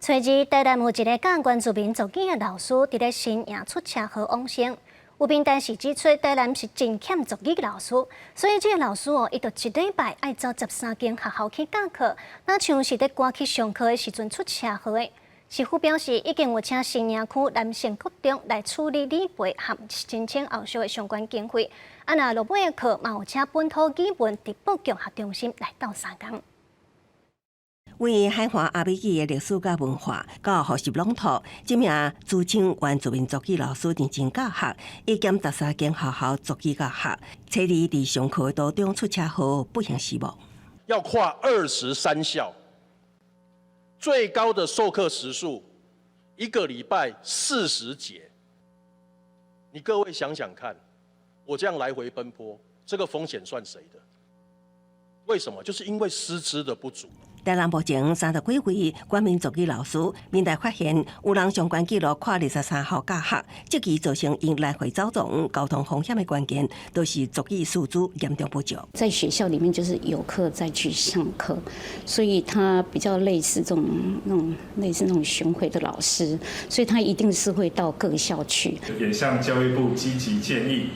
初二台南有一个教原住民族語的老師，佇咧新營出車禍往生。有評電視指出，台南是真欠族語老師，所以這个老師哦，伊就一禮拜愛走13間學校去教課，若像是咧趕去上課的時陣出車禍的。市府表示，已經有請新營區南勝國中來處理理賠和申請後續的相關經費。啊，若落尾的課嘛有請本土語文直播教學中心來鬥相共。為海華阿美語的歷史佮文化，佮學習攏妥，這名自稱原住民族語老師認真教學，已兼13間學校族語教學。初二佇上課途中出車禍，不幸死亡。要跨23校，最高的授課時數一個禮拜40節。你各位想想看，我這樣來回奔波，這個風險算誰的？為什麼？就是因為師資的不足。台南目前30幾位原民族語老師，民代發現有人相關記錄跨23校教學，這期造成𪜶來回走動、交通風險的關鍵，都是族語師資嚴重不足。在學校裡面就是有課再去上課，所以他比較類似這種那種類似那種巡迴的老師，所以他一定是會到各校去。也向教育部積極建議，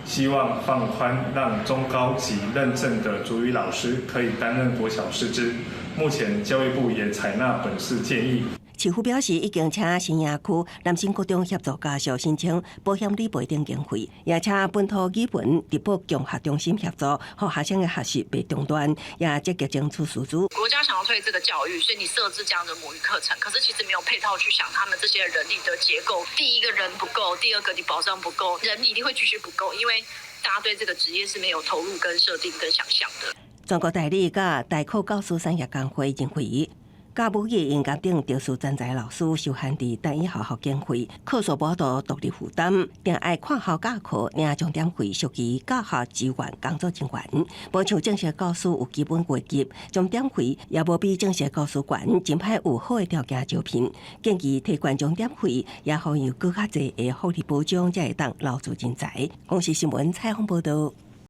希望放寬，讓中高級認證的族語老師可以擔任國小師資。目前教育部也採納本市建議。市府表示，已經請新營區南勝國中協助家屬申請保險理賠等經費，也請本土語文直播教學中心協助，予學生的學習袂中斷，也積極爭取師資。國家想要推這個教育，所以你設置這樣的母語課程，可是其實沒有配套去想他們這些人力的結構。第一個人不夠，第二個你保障不夠，人一定會繼續不夠，因為大家對這個職業是沒有投入跟設定跟想象的。全國代理佮代課教師產業工會認為，教母語應該等特殊專才老師受限佇單一學校經費，課數無度獨立負擔，定愛跨校教課，領鐘點費屬於教學資源工作人員。無像正式教師有基本階級，鐘點費也無比正式教師懸，真歹有好的條件招聘。建議提懸鐘點費，也予有閣較濟的福利保障，才會當留住人才。公視新聞採訪報導。